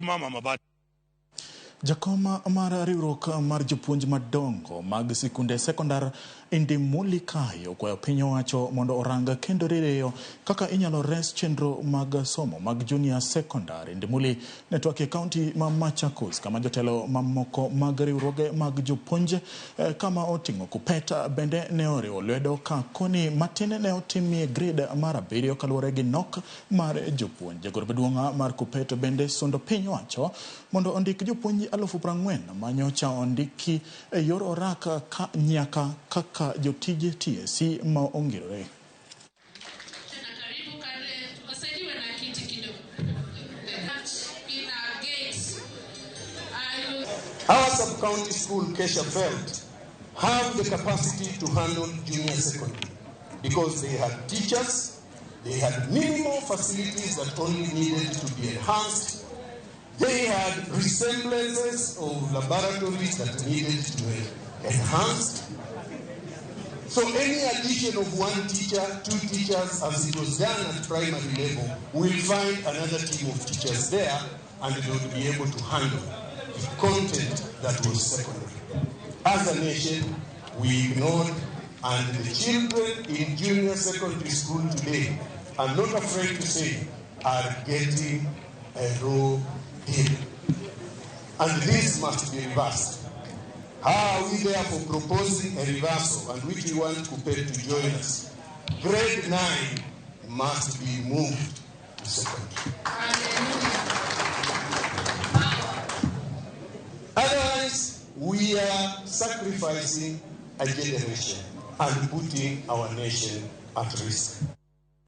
Mama mabati. Jakom mar riwruok mar jopuonj madongo mag sikunde sekondar Indimuli Kayo okwayo piny owacho mondo orang kendo rieyo kaka inyalo res chenro mag somo mag junior secondary. Indimuli ne twak e kaunti ma Machakos kama jotelo mamoko mag riwruoge mag jopuonj kama oting'o KUPPET bende ne oriwo lwedo ka koni matin ne otimie grade mar 7 kaluwore gi nok mar jopuonj. Jagoro maduong' mar KUPPET bende sundo piny owacho mondo ondik jopuonj 40,000 ma nyocha ondiki e yor orak ka nyaka kaka jotij TSC ma ongirore. Our sub-county school, Kesha Felt, have the capacity to handle junior secondary because they had teachers, they had minimal facilities that only needed to be enhanced, they had resemblances of laboratories that needed to be enhanced. So any addition of one teacher, two teachers, as it was done at primary level, will find another team of teachers there and they would be able to handle the content that was secondary. As a nation, we ignored, and the children in junior secondary school today, I'm not afraid to say, are getting a raw deal. And this must be reversed. How are we therefore proposing a reversal, and which we want KUPPET to join us? Grade 9 must be moved to secondary. Otherwise, we are sacrificing a generation and putting our nation at risk.